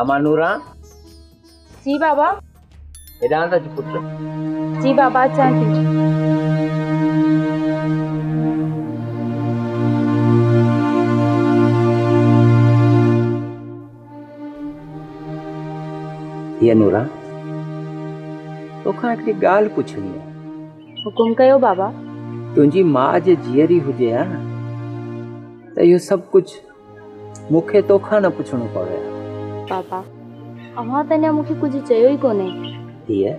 امان نوران. جي بابا. هيڏانهن ته اچ پٽ. جي بابا اچان ٿي. هيء نوران توکان هڪڙي ڳالهه پڇڻي آهي. حڪم ڪيو بابا. تنهنجي ماء جي جيئري هجي ها نه ته اهو سڀ ڪجهه مون کي توکان نه پڇڻو پوي ها. بابا، اوهان ته اڃا مون کي ڪجهه چيو ئي ڪونهي. ڌيء،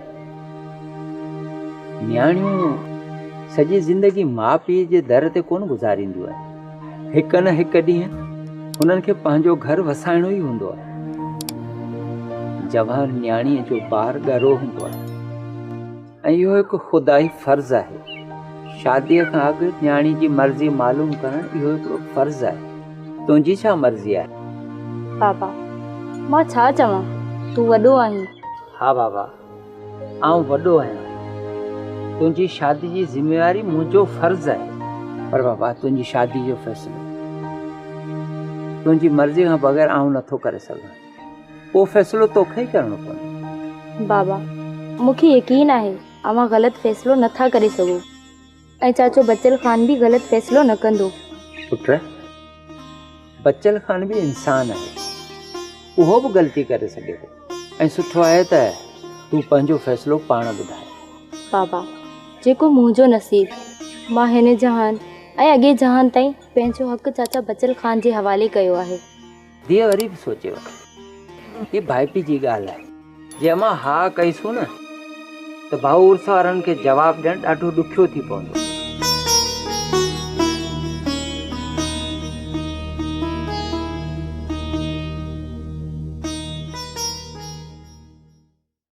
نياڻيون سڄي زندگي ماء پيء جي در تي ڪونه گذارينديون آهن. هڪ نه هڪ ڏينهن هنن کي پنهنجو گهر وسائڻو ئي هوندو آهي. جوان نياڻيء جو بار ڳرو هوندو آهي. ۽ اهو هڪ خدائي فرض آهي. شاديء کان اڳ نياڻي جي مرضي معلوم ڪرڻ اهو هڪڙو فرض آهي. تنهنجي ڇا مرضي آهي؟ بابا، مان ڇا چوان، تون وڏو آهين. ها بابا، آئون وڏو آهيان. تنهنجي شادي جي ذميواري منهنجو فرض آهي. پر بابا، تنهنجي شادي جو فيصلو تنهنجي مرضي کان بغير آئون نٿو ڪري سگهان. اهو فيصلو توکي ئي ڪرڻو پوندو. بابا، مون کي يقين آهي اوهان غلط فيصلو نه ٿا ڪري سگهو ۽ چاچو بچل خان به غلط فيصلو نه ڪندو. پٽ، بچل خان به انسان آهي، اهو به غلطي ڪري سگهي ٿو ۽ سٺو آهي ته تون پنهنجو فيصلو پاڻ ٻڌاء. بابا، جيڪو منهنجو نصيب، مان هن جهان ۽ اڳئين جهان تائين پنهنجو حق چاچا بچل خان جي حوالي ڪيو آهي. ڌيء وري به سوچي وٺ. هي ڀائپي جي ڳالهه آهي. جي امان ها ڪئيسون نه ته ڀائو عرس وارن کي جواب ڏيڻ ڏاڍو ڏکيو ٿي پوندو.